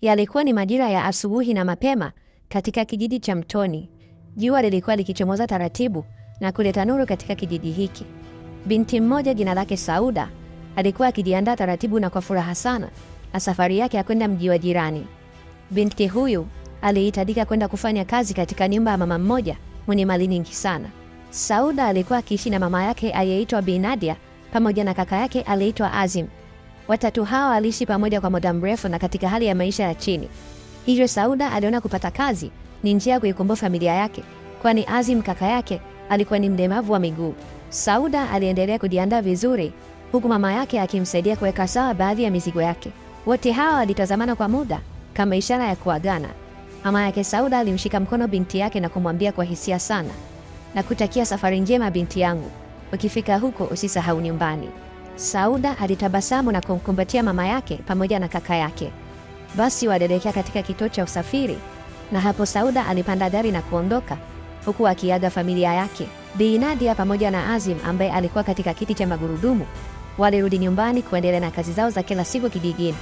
Yalikuwa ni majira ya asubuhi na mapema katika kijiji cha Mtoni. Jua lilikuwa likichomoza taratibu na kuleta nuru katika kijiji hiki. Binti mmoja jina lake Sauda alikuwa akijiandaa taratibu na kwa furaha sana na safari yake ya kwenda mji wa jirani. Binti huyu alihitajika kwenda kufanya kazi katika nyumba ya mama mmoja mwenye mali nyingi sana. Sauda alikuwa akiishi na mama yake aliyeitwa Bi Nadia pamoja na kaka yake aliyeitwa Azim. Watatu hawa waliishi pamoja kwa muda mrefu na katika hali ya maisha ya chini. Hivyo Sauda aliona kupata kazi ni njia ya kuikomboa familia yake, kwani Azim kaka yake alikuwa ni mlemavu wa miguu. Sauda aliendelea kujiandaa vizuri huku mama yake akimsaidia kuweka sawa baadhi ya mizigo yake. Wote hawa walitazamana kwa muda kama ishara ya kuagana. Mama yake Sauda alimshika mkono binti yake na kumwambia kwa hisia sana, na kutakia safari njema binti yangu, ukifika huko usisahau nyumbani. Sauda alitabasamu na kumkumbatia mama yake pamoja na kaka yake. Basi walielekea katika kituo cha usafiri, na hapo Sauda alipanda gari na kuondoka huku akiaga familia yake. Bi Nadia pamoja na Azim ambaye alikuwa katika kiti cha magurudumu walirudi nyumbani kuendelea na kazi zao za kila siku kijijini.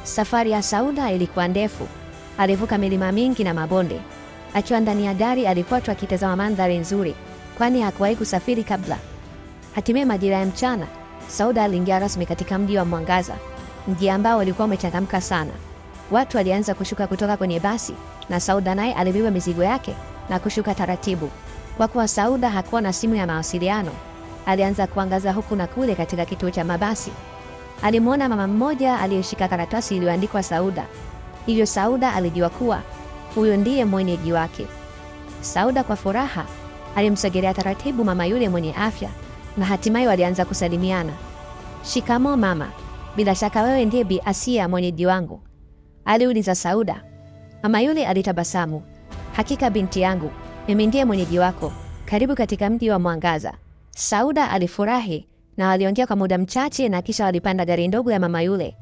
Safari ya Sauda ilikuwa ndefu. Alivuka milima mingi na mabonde. Akiwa ndani ya gari alikuwa tu akitazama mandhari nzuri, kwani hakuwahi kusafiri kabla. Hatimaye majira ya mchana, Sauda aliingia rasmi katika mji wa Mwangaza, mji ambao ulikuwa umechangamka sana. Watu walianza kushuka kutoka kwenye basi na Sauda naye alibeba mizigo yake na kushuka taratibu. Kwa kuwa Sauda hakuwa na simu ya mawasiliano, alianza kuangaza huku na kule katika kituo cha mabasi. Alimwona mama mmoja aliyeshika karatasi iliyoandikwa Sauda. Hivyo Sauda alijua kuwa huyo ndiye mwenyeji wake. Sauda kwa furaha alimsogelea taratibu mama yule mwenye afya na hatimaye walianza kusalimiana. Shikamoo mama, bila shaka wewe ndiye Bi Asia mwenyeji wangu, aliuliza Sauda. Mama yule alitabasamu. Hakika binti yangu, mimi ndiye mwenyeji wako. Karibu katika mji wa Mwangaza. Sauda alifurahi na waliongea kwa muda mchache na kisha walipanda gari ndogo ya mama yule.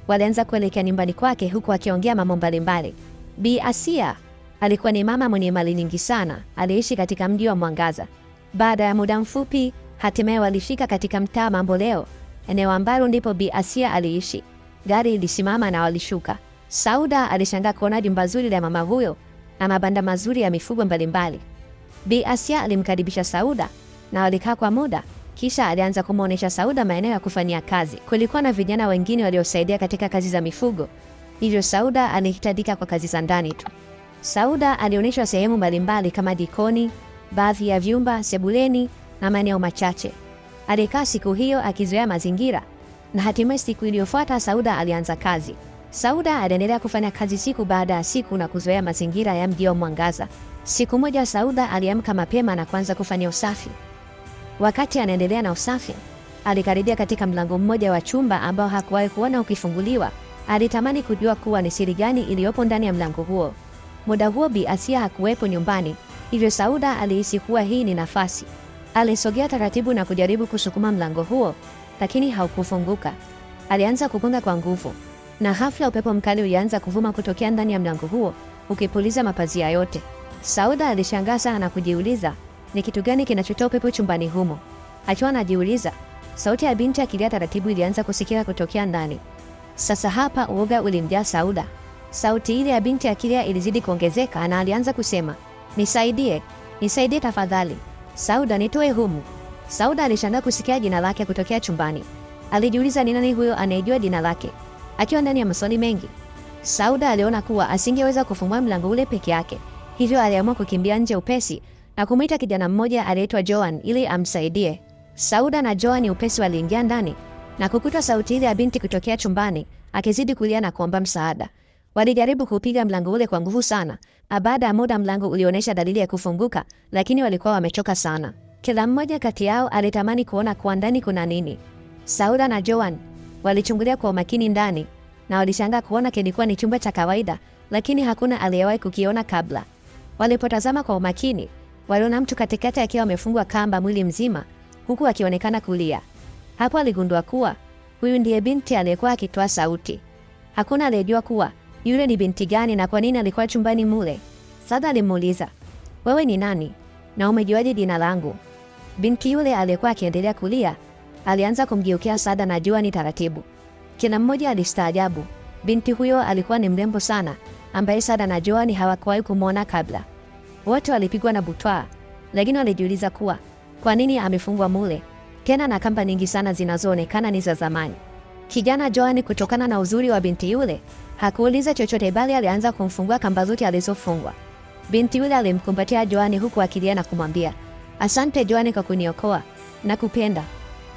Walianza kuelekea nyumbani kwake huku akiongea mambo mbalimbali. Bi Asia alikuwa ni mama mwenye mali nyingi sana, aliishi katika mji wa Mwangaza. Baada ya muda mfupi, hatimaye walifika katika mtaa Mamboleo, eneo ambalo ndipo Bi Asia aliishi. Gari ilisimama na walishuka. Sauda alishangaa kuona jumba zuri la mama huyo na mabanda mazuri ya mifugo mbalimbali. Bi Asia alimkaribisha Sauda na walikaa kwa muda, kisha alianza kumwonyesha Sauda maeneo ya kufanyia kazi. Kulikuwa na vijana wengine waliosaidia katika kazi za mifugo, hivyo Sauda alihitajika kwa kazi za ndani tu. Sauda alionyeshwa sehemu mbalimbali kama jikoni, baadhi ya vyumba, sebuleni na maeneo machache. Alikaa siku hiyo akizoea mazingira na hatimaye siku iliyofuata Sauda alianza kazi. Sauda aliendelea kufanya kazi siku baada ya siku na kuzoea mazingira ya mji wa Mwangaza. Siku moja Sauda aliamka mapema na kuanza kufanya usafi. Wakati anaendelea na usafi, alikaribia katika mlango mmoja wa chumba ambao hakuwahi kuona ukifunguliwa. Alitamani kujua kuwa ni siri gani iliyopo ndani ya mlango huo. Muda huo Bi Asia hakuwepo nyumbani, hivyo Sauda alihisi kuwa hii ni nafasi. Alisogea taratibu na kujaribu kusukuma mlango huo, lakini haukufunguka. Alianza kugonga kwa nguvu, na ghafla upepo mkali ulianza kuvuma kutokea ndani ya mlango huo, ukipuliza mapazia yote. Sauda alishangaa sana na kujiuliza ni kitu gani kinachotoa upepo chumbani humo. Akiwa anajiuliza, sauti ya binti akilia taratibu ilianza kusikika kutokea ndani. Sasa hapa uoga ulimjaa Sauda. Sauti ile ya binti akilia ilizidi kuongezeka na alianza kusema, nisaidie, nisaidie tafadhali. Sauda, nitoe humu. Sauda alishangaa kusikia jina lake kutokea chumbani. Alijiuliza ni nani huyo anayejua jina lake. Akiwa ndani ya maswali mengi, Sauda aliona kuwa asingeweza kufungua mlango ule peke yake, hivyo aliamua kukimbia nje upesi na kumwita kijana mmoja aliyeitwa Joan ili amsaidie. Sauda na Joan upesi waliingia ndani na kukuta sauti ile ya binti kutokea chumbani akizidi kulia na kuomba msaada. Walijaribu kupiga mlango ule kwa nguvu sana. Baada ya muda mlango ulionyesha dalili ya kufunguka, lakini walikuwa wamechoka sana. Kila mmoja kati yao alitamani kuona kwa ndani kuna nini. Sauda na Joan walichungulia kwa umakini ndani na walishangaa kuona kilikuwa ni chumba cha kawaida, lakini hakuna aliyewahi kukiona kabla. Walipotazama kwa umakini, waliona mtu katikati akiwa amefungwa kamba mwili mzima, huku akionekana kulia. Hapo aligundua kuwa huyu ndiye binti aliyekuwa akitoa sauti. Hakuna aliyejua kuwa yule ni binti gani na kwa nini alikuwa chumbani mule. Sada alimuuliza, wewe ni nani na umejuaje jina langu? Binti yule aliyekuwa akiendelea kulia alianza kumgeukia Sada na Juani taratibu. Kila mmoja alistaajabu. Binti huyo alikuwa ni mrembo sana, ambaye Sada na Joan hawakuwahi kumwona kabla. Wote walipigwa na butwaa, lakini walijiuliza kuwa kwa nini amefungwa mule tena na kamba nyingi sana zinazoonekana ni za zamani. Kijana Joan, kutokana na uzuri wa binti yule, hakuuliza chochote, bali alianza kumfungua kamba zote alizofungwa. Binti yule alimkumbatia Joan huku akilia na kumwambia, asante Joan kwa kuniokoa na kupenda.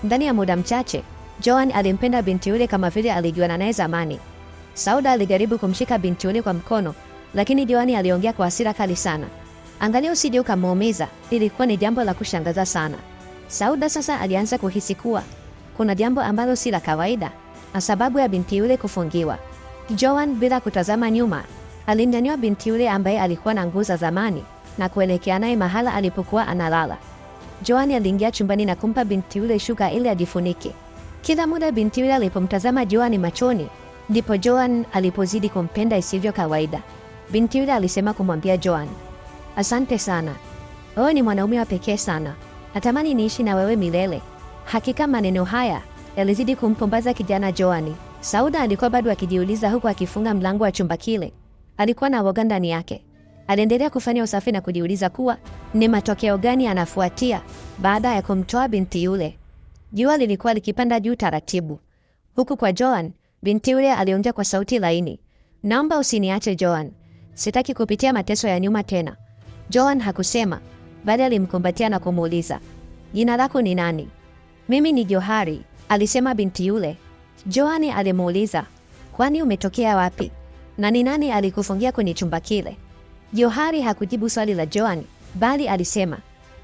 Ndani ya muda mchache, Joan alimpenda binti yule kama vile alijuana naye zamani. Sauda alijaribu kumshika binti yule kwa mkono, lakini Joan aliongea kwa hasira kali sana. Angalia usije ukamuumiza. Ilikuwa ni jambo la kushangaza sana. Sauda sasa alianza kuhisi kuwa kuna jambo ambalo si la kawaida na sababu ya binti yule kufungiwa. Joan bila kutazama nyuma alimnyanyua binti yule ambaye alikuwa na nguo za zamani na kuelekea naye mahala alipokuwa analala. Joan aliingia chumbani na kumpa binti yule shuka ili ajifunike. Kila muda binti yule alipomtazama Joan machoni, ndipo Joan alipozidi kumpenda isivyo kawaida. Binti yule alisema kumwambia Joan, asante sana, wewe ni mwanaume wa pekee sana, natamani niishi na wewe milele. Hakika maneno haya yalizidi kumpumbaza kijana Joani. Sauda alikuwa bado akijiuliza huku akifunga mlango wa chumba kile. Alikuwa na woga ndani yake. Aliendelea kufanya usafi na kujiuliza kuwa ni matokeo gani anafuatia baada ya kumtoa binti yule. Jua lilikuwa likipanda juu taratibu. Huku kwa Joan, binti yule aliongea kwa sauti laini, naomba usiniache Joan, sitaki kupitia mateso ya nyuma tena. Joan hakusema, bali alimkumbatia na kumuuliza, jina lako ni nani? Mimi ni Johari, alisema binti yule. Joan alimuuliza, kwani umetokea wapi na ni nani alikufungia kwenye chumba kile? Johari hakujibu swali la Joan, bali alisema,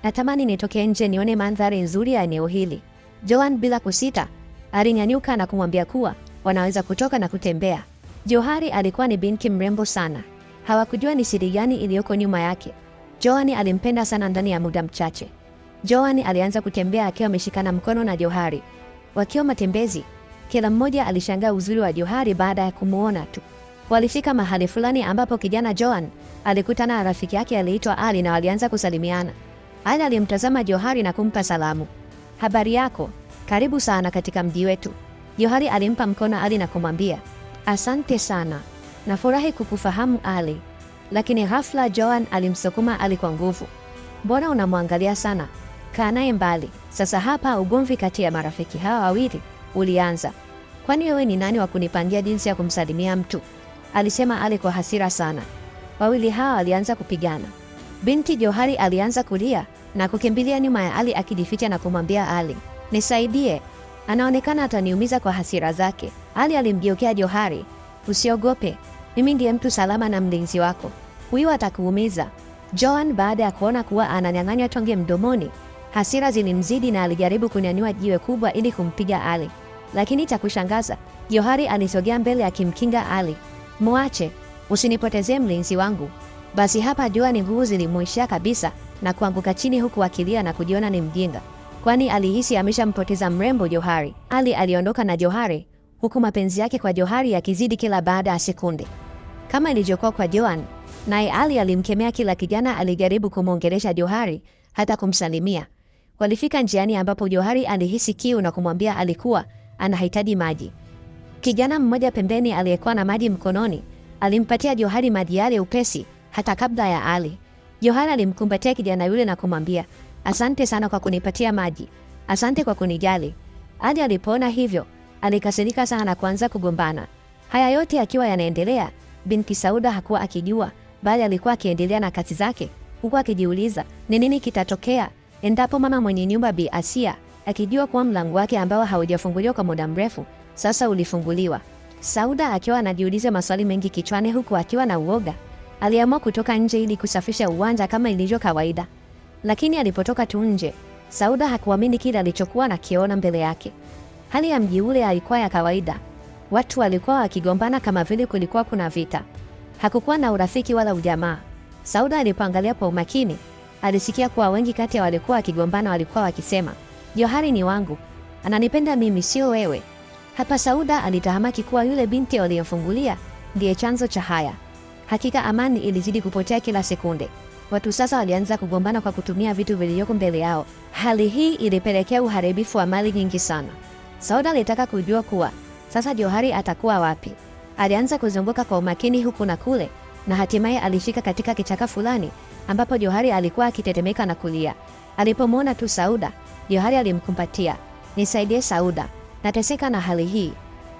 natamani nitoke nje nione mandhari nzuri ya eneo hili. Joan bila kusita alinyanyuka na kumwambia kuwa wanaweza kutoka na kutembea. Johari alikuwa ni binti mrembo sana. Hawakujua ni siri gani iliyoko nyuma yake. Joan alimpenda sana ndani ya muda mchache. Joan alianza kutembea akiwa ameshikana mkono na Johari. Wakiwa matembezi, kila mmoja alishangaa uzuri wa Johari baada ya kumuona tu. Walifika mahali fulani ambapo kijana Joan alikutana na rafiki yake aliitwa Ali na walianza kusalimiana. Ali alimtazama Johari na kumpa salamu. Habari yako, karibu sana katika mji wetu. Johari alimpa mkono Ali na kumwambia, asante sana, nafurahi kukufahamu Ali. Lakini ghafla Joan alimsukuma Ali kwa nguvu. Mbona unamwangalia sana? Kaa naye mbali. Sasa hapa ugomvi kati ya marafiki hawa wawili ulianza. Kwani wewe ni nani wa kunipangia jinsi ya kumsalimia mtu? Alisema Ali kwa hasira sana. Wawili hawa walianza kupigana. Binti Johari alianza kulia na kukimbilia nyuma ya Ali akijificha na kumwambia Ali, nisaidie, anaonekana ataniumiza kwa hasira zake. Ali alimgeukia Johari, usiogope, mimi ndiye mtu salama na mlinzi wako, huyu atakuumiza. Joan baada ya kuona kuwa ananyang'anywa tonge mdomoni, hasira zilimzidi na alijaribu kunyanyua jiwe kubwa ili kumpiga Ali, lakini cha kushangaza, Johari alisogea mbele akimkinga Ali. Muache, usinipotezee mlinzi wangu. Basi hapa jua ni nguvu zilimuishia kabisa na kuanguka chini huku akilia na kujiona ni mjinga, kwani alihisi ameshampoteza mrembo Johari. Ali aliondoka na Johari huku mapenzi yake kwa Johari yakizidi kila baada ya sekunde. Kama ilivyokuwa kwa Joan, naye Ali alimkemea kila kijana alijaribu kumwongelesha Johari hata kumsalimia. Walifika njiani ambapo Johari alihisi kiu na kumwambia alikuwa anahitaji maji. Kijana mmoja pembeni aliyekuwa na maji mkononi alimpatia Johari maji yale upesi hata kabla ya Ali. Johari alimkumbatia kijana yule na kumwambia, asante sana kwa kunipatia maji, asante kwa kunijali. Ali alipoona hivyo alikasirika sana na kuanza kugombana. Haya yote akiwa yanaendelea, binti Sauda hakuwa akijua, bali alikuwa akiendelea na kazi zake huku akijiuliza ni nini kitatokea endapo mama mwenye nyumba Bi Asia akijua kuwa mlango wake ambao haujafunguliwa kwa muda mrefu sasa ulifunguliwa. Sauda akiwa anajiuliza maswali mengi kichwani huku akiwa na uoga, aliamua kutoka nje ili kusafisha uwanja kama ilivyo kawaida. Lakini alipotoka tu nje, Sauda hakuamini kile alichokuwa anakiona mbele yake. Hali ya mji ule haikuwa ya kawaida. Watu walikuwa wakigombana kama vile kulikuwa kuna vita. Hakukuwa na urafiki wala ujamaa. Sauda alipoangalia kwa umakini, alisikia kuwa wengi kati ya walikuwa wakigombana walikuwa wakisema, Johari ni wangu, ananipenda mimi, sio wewe. Hapa Sauda alitahamaki kuwa yule binti waliyomfungulia ndiye chanzo cha haya. Hakika amani ilizidi kupotea kila sekunde. Watu sasa walianza kugombana kwa kutumia vitu vilivyoko mbele yao. Hali hii ilipelekea uharibifu wa mali nyingi sana. Sauda alitaka kujua kuwa sasa Johari atakuwa wapi. Alianza kuzunguka kwa umakini huku na kule, na hatimaye alifika katika kichaka fulani ambapo Johari alikuwa akitetemeka na kulia. Alipomwona tu Sauda, Johari alimkumbatia. Nisaidie Sauda, nateseka na hali hii.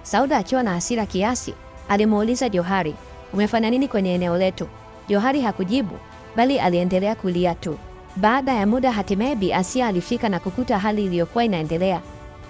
Sauda akiwa na hasira kiasi, alimuuliza Johari, umefanya nini kwenye eneo letu? Johari hakujibu, bali aliendelea kulia tu. Baada ya muda, hatimaye Bi Asia alifika na kukuta hali iliyokuwa inaendelea.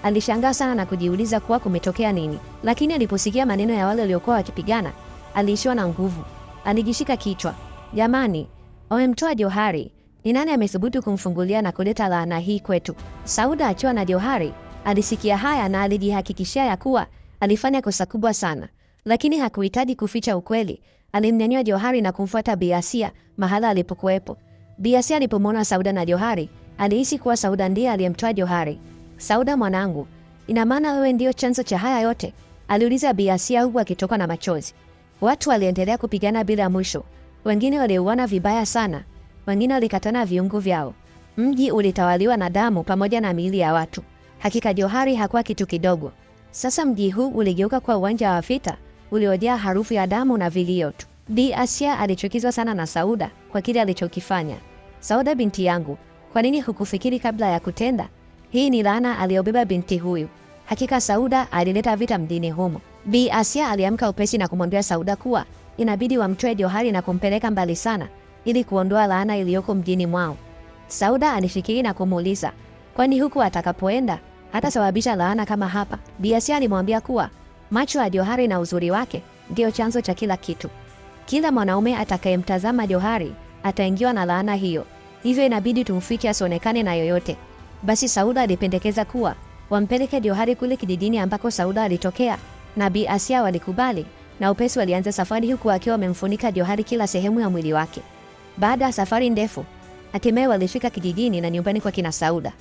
Alishangaa sana na kujiuliza kuwa kumetokea nini, lakini aliposikia maneno ya wale waliokuwa wakipigana, aliishiwa na nguvu. Alijishika kichwa. Jamani, wamemtoa Johari. Ni nani amethubutu kumfungulia na kuleta laana hii kwetu? Sauda akiwa na Johari alisikia haya na alijihakikishia ya kuwa alifanya kosa kubwa sana, lakini hakuhitaji kuficha ukweli. Alimnyanyua Johari na kumfuata Bi Asia mahala alipokuwepo. Bi Asia alipomwona Sauda na Johari alihisi kuwa Sauda ndiye aliyemtoa Johari. Sauda mwanangu, ina maana wewe ndiyo chanzo cha haya yote? Aliuliza Bi Asia huku akitoka na machozi. Watu waliendelea kupigana bila mwisho. Wengine waliuana vibaya sana, wengine walikatana viungo vyao. Mji ulitawaliwa na damu pamoja na miili ya watu. Hakika Johari hakuwa kitu kidogo. Sasa mji huu uligeuka kwa uwanja wa vita uliojaa harufu ya damu na vilio tu. Bi Asia alichukizwa sana na Sauda kwa kile alichokifanya. Sauda binti yangu, kwa nini hukufikiri kabla ya kutenda? Hii ni laana aliyobeba binti huyu. Hakika Sauda alileta vita mjini humo. Bi Asia aliamka upesi na kumwambia Sauda kuwa inabidi wamtoe Johari na kumpeleka mbali sana ili kuondoa laana iliyoko mjini mwao. Sauda alifikiri na kumuuliza, kwani huku atakapoenda hatasababisha laana kama hapa? Bi Asia alimwambia kuwa macho ya Johari na uzuri wake ndiyo chanzo cha kila kitu. Kila mwanaume atakayemtazama Johari ataingiwa na laana hiyo, hivyo inabidi tumfiche asionekane na yoyote. Basi Sauda alipendekeza kuwa wampeleke Johari kule kijijini ambako Sauda alitokea, na Bi Asia walikubali na upesi walianza safari huku akiwa wamemfunika Johari kila sehemu ya mwili wake. Baada ya safari ndefu, hatimaye walifika kijijini na nyumbani kwa kina Sauda.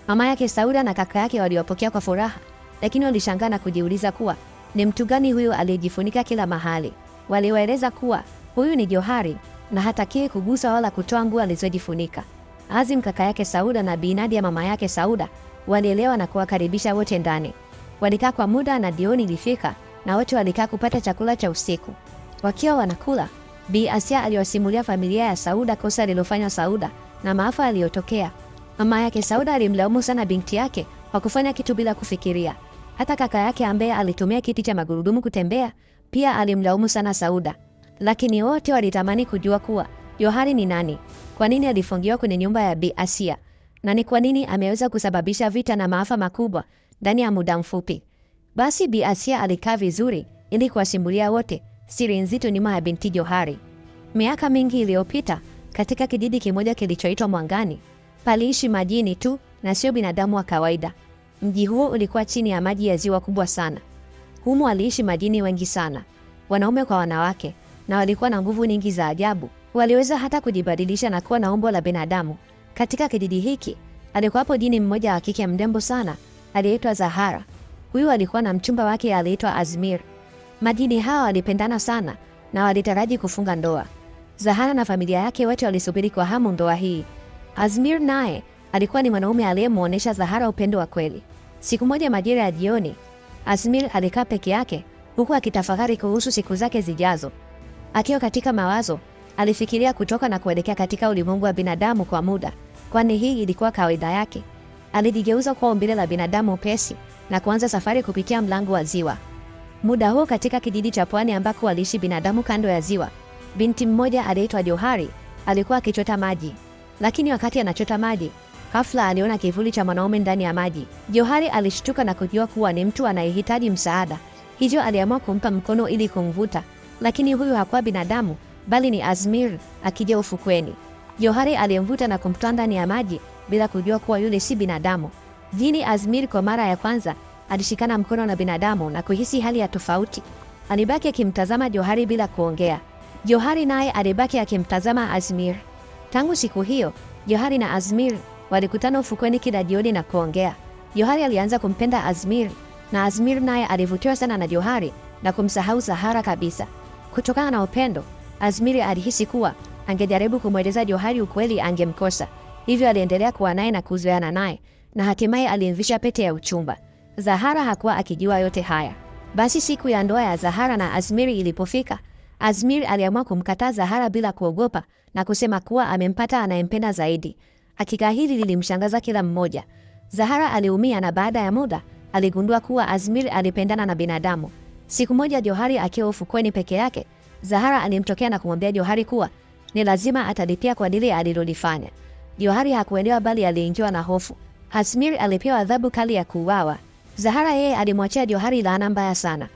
Mama yake Sauda na kaka yake waliwapokea kwa furaha, lakini walishangaa na kujiuliza kuwa ni mtu gani huyu aliyejifunika kila mahali. Waliwaeleza kuwa huyu ni Johari na hatakiwi kugusa wala kutoa nguo alizojifunika. Azim kaka yake Sauda na Bi Nadia mama yake Sauda walielewa na kuwakaribisha wote ndani. Walikaa kwa muda na jioni ilifika na wote walikaa kupata chakula cha usiku. Wakiwa wanakula, Bi Asia aliwasimulia familia ya Sauda kosa alilofanya Sauda na maafa aliyotokea. Mama yake Sauda alimlaumu sana binti yake kwa kufanya kitu bila kufikiria. Hata kaka yake ambaye alitumia kiti cha magurudumu kutembea pia alimlaumu sana Sauda. Lakini wote walitamani kujua kuwa Johari ni nani, kwa nini alifungiwa kwenye nyumba ya Bi Asia, na ni kwa nini ameweza kusababisha vita na maafa makubwa ndani ya muda mfupi. Basi Bi Asia alikaa vizuri ili kuwasimulia wote siri nzito nyuma ya binti Johari. Miaka mingi iliyopita, katika kijiji kimoja kilichoitwa Mwangani, paliishi majini tu na sio binadamu wa kawaida. Mji huo ulikuwa chini ya maji ya ziwa kubwa sana. Humo waliishi majini wengi sana, wanaume kwa wanawake, na walikuwa na nguvu nyingi za ajabu. Waliweza hata kujibadilisha na kuwa na umbo la binadamu. Katika kijiji hiki alikuwapo jini mmoja wa kike mrembo sana aliyeitwa Zahara. Huyu alikuwa na mchumba wake aliitwa Azmir. Majini hawa walipendana sana na walitaraji kufunga ndoa. Zahara na familia yake wote walisubiri kwa hamu ndoa hii. Azmir naye alikuwa ni mwanaume aliyemuonesha Zahara upendo wa kweli. Siku moja majira ya jioni, Azmir alikaa peke yake huku akitafakari kuhusu siku zake zijazo. Akiwa katika mawazo, alifikiria kutoka na kuelekea katika ulimwengu wa binadamu kwa muda, kwani hii ilikuwa kawaida yake. Alijigeuza kuwa umbile la binadamu upesi na kuanza safari kupitia mlango wa ziwa. Muda huo katika kijiji cha pwani ambako waliishi binadamu kando ya ziwa, binti mmoja aliyeitwa Johari alikuwa akichota maji. Lakini wakati anachota maji, ghafla aliona kivuli cha mwanaume ndani ya maji. Johari alishtuka na kujua kuwa ni mtu anayehitaji msaada, hivyo aliamua kumpa mkono ili kumvuta, lakini huyu hakuwa binadamu bali ni Azmir akija ufukweni. Johari alimvuta na kumtoa ndani ya maji bila kujua kuwa yule si binadamu. Jini Azmir kwa mara ya kwanza alishikana mkono na binadamu na kuhisi hali ya tofauti. Alibaki akimtazama Johari bila kuongea. Johari naye alibaki akimtazama Azmir. Tangu siku hiyo, Johari na Azmir walikutana ufukweni kila jioni na kuongea. Johari alianza kumpenda Azmir na Azmir naye alivutiwa sana na Johari na kumsahau Zahara kabisa. Kutokana na upendo, Azmir alihisi kuwa angejaribu kumweleza Johari ukweli angemkosa. Hivyo aliendelea kuwa naye na kuzoeana naye na hatimaye alimvisha pete ya uchumba. Zahara hakuwa akijua yote haya. Basi siku ya ndoa ya Zahara na Azmiri ilipofika, Azmiri aliamua kumkataa Zahara bila kuogopa na kusema kuwa amempata anayempenda zaidi. Hakika hili lilimshangaza kila mmoja. Zahara aliumia na baada ya muda aligundua kuwa Azmiri alipendana na binadamu. Siku moja Johari akiwa ufukweni peke yake, Zahara alimtokea na kumwambia Johari kuwa ni lazima atalipia kwa lile alilolifanya. Johari hakuelewa bali aliingiwa na hofu. Azmiri alipewa adhabu kali ya kuuawa. Zahara yeye alimwachia Johari laana mbaya sana.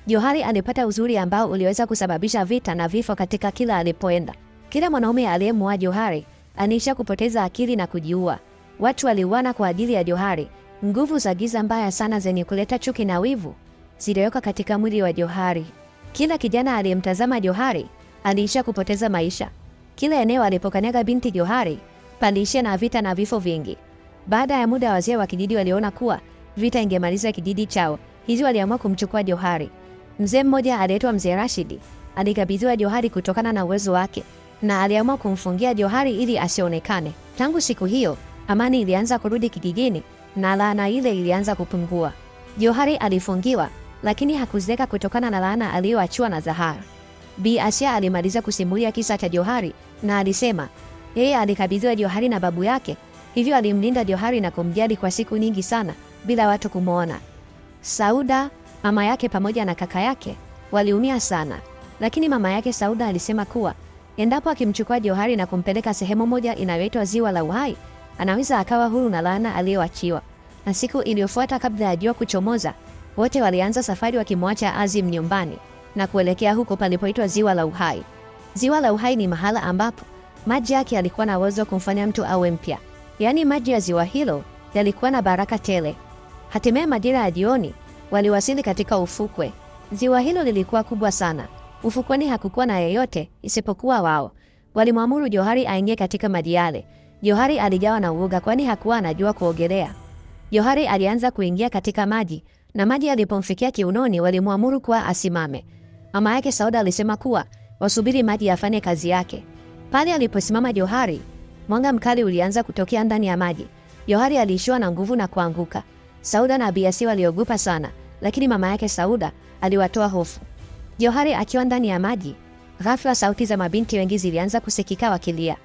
Johari alipata uzuri ambao uliweza kusababisha vita na vifo katika kila alipoenda. Kila mwanaume aliyemwoa Johari aniisha kupoteza akili na kujiua. Watu waliuana kwa ajili ya Johari. Nguvu za giza mbaya sana zenye kuleta chuki na wivu ziliwekwa katika mwili wa Johari. Kila kijana aliyemtazama Johari aliisha kupoteza maisha. Kila eneo alipokanyaga binti Johari paliishia na vita na vifo vingi. Baada ya muda, wazee wa kijiji waliona kuwa vita ingemaliza kijiji chao, hivyo waliamua kumchukua Johari. Mzee mmoja aliitwa Mzee Rashidi alikabidhiwa Johari kutokana na uwezo wake na aliamua kumfungia Johari ili asionekane. Tangu siku hiyo, amani ilianza kurudi kijijini na laana ile ilianza kupungua. Johari alifungiwa, lakini hakuzeka kutokana na laana aliyoachiwa na Zahara. Bi Asia alimaliza kusimulia kisa cha Johari na alisema yeye alikabidhiwa Johari na babu yake, hivyo alimlinda Johari na kumjali kwa siku nyingi sana bila watu kumwona. Sauda, mama yake pamoja na kaka yake waliumia sana, lakini mama yake Sauda alisema kuwa endapo akimchukua Johari na kumpeleka sehemu moja inayoitwa Ziwa la Uhai, anaweza akawa huru na laana aliyoachiwa. Na siku iliyofuata, kabla ya jua kuchomoza, wote walianza safari wakimwacha Azim nyumbani na kuelekea huko palipoitwa Ziwa la Uhai. Ziwa la Uhai ni mahala ambapo maji yake yalikuwa na uwezo kumfanya mtu awe mpya, yaani maji ya ziwa hilo yalikuwa na baraka tele. Hatimaye majira ya jioni waliwasili katika ufukwe. Ziwa hilo lilikuwa kubwa sana. Ufukweni hakukuwa na yeyote isipokuwa wao. Walimwamuru Johari aingie katika maji yale. Johari alijawa na uoga, kwani hakuwa anajua kuogelea. Johari alianza kuingia katika maji na maji yalipomfikia kiunoni, walimwamuru kuwa asimame. Mama yake Sauda alisema kuwa wasubiri maji yafanye kazi yake. Pale aliposimama Johari, mwanga mkali ulianza kutokea ndani ya maji. Johari aliishiwa na nguvu na kuanguka. Sauda na Abiasi waliogopa sana, lakini mama yake Sauda aliwatoa hofu. Johari akiwa ndani ya maji, ghafla sauti za mabinti wengi zilianza kusikika wakilia.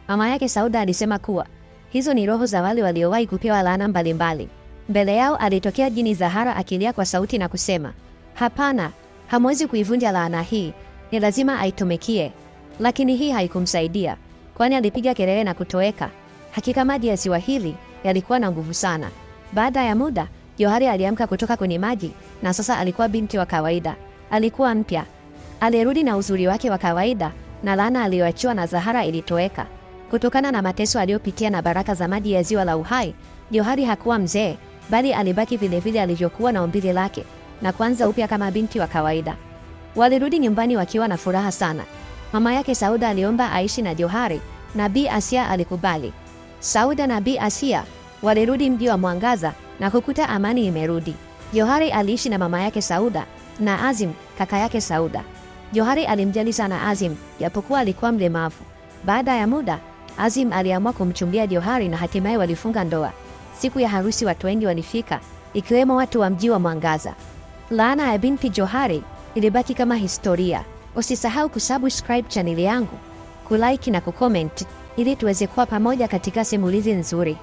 Mama yake Sauda alisema kuwa hizo ni roho za wale waliowahi kupewa laana mbalimbali. Mbele yao alitokea jini Zahara akilia kwa sauti na kusema, hapana, hamwezi kuivunja laana hii, ni lazima aitumikie. Lakini hii haikumsaidia, kwani alipiga kelele na kutoweka. Hakika maji ya ziwa hili yalikuwa na nguvu sana. Baada ya muda, Johari aliamka kutoka kwenye maji na sasa alikuwa binti wa kawaida. Alikuwa mpya. Alirudi na uzuri wake wa kawaida na laana aliyoachiwa na Zahara ilitoweka. Kutokana na mateso aliyopitia na baraka za maji ya ziwa la uhai, Johari hakuwa mzee, bali alibaki vilevile alivyokuwa na umbile lake na kuanza upya kama binti wa kawaida. Walirudi nyumbani wakiwa na furaha sana. Mama yake Sauda aliomba aishi na Johari na Bi Asia alikubali. Sauda na Bi Asia walirudi mji wa Mwangaza na kukuta amani imerudi. Johari aliishi na mama yake Sauda na Azim kaka yake Sauda. Johari alimjali sana Azim japokuwa alikuwa mlemavu. Baada ya muda, Azim aliamua kumchumbia Johari na hatimaye walifunga ndoa. Siku ya harusi watu wengi walifika, ikiwemo watu wa mji wa Mwangaza. Laana ya binti Johari ilibaki kama historia. Usisahau kusubscribe chaneli yangu, kulike na kucomment ili tuweze kuwa pamoja katika simulizi nzuri.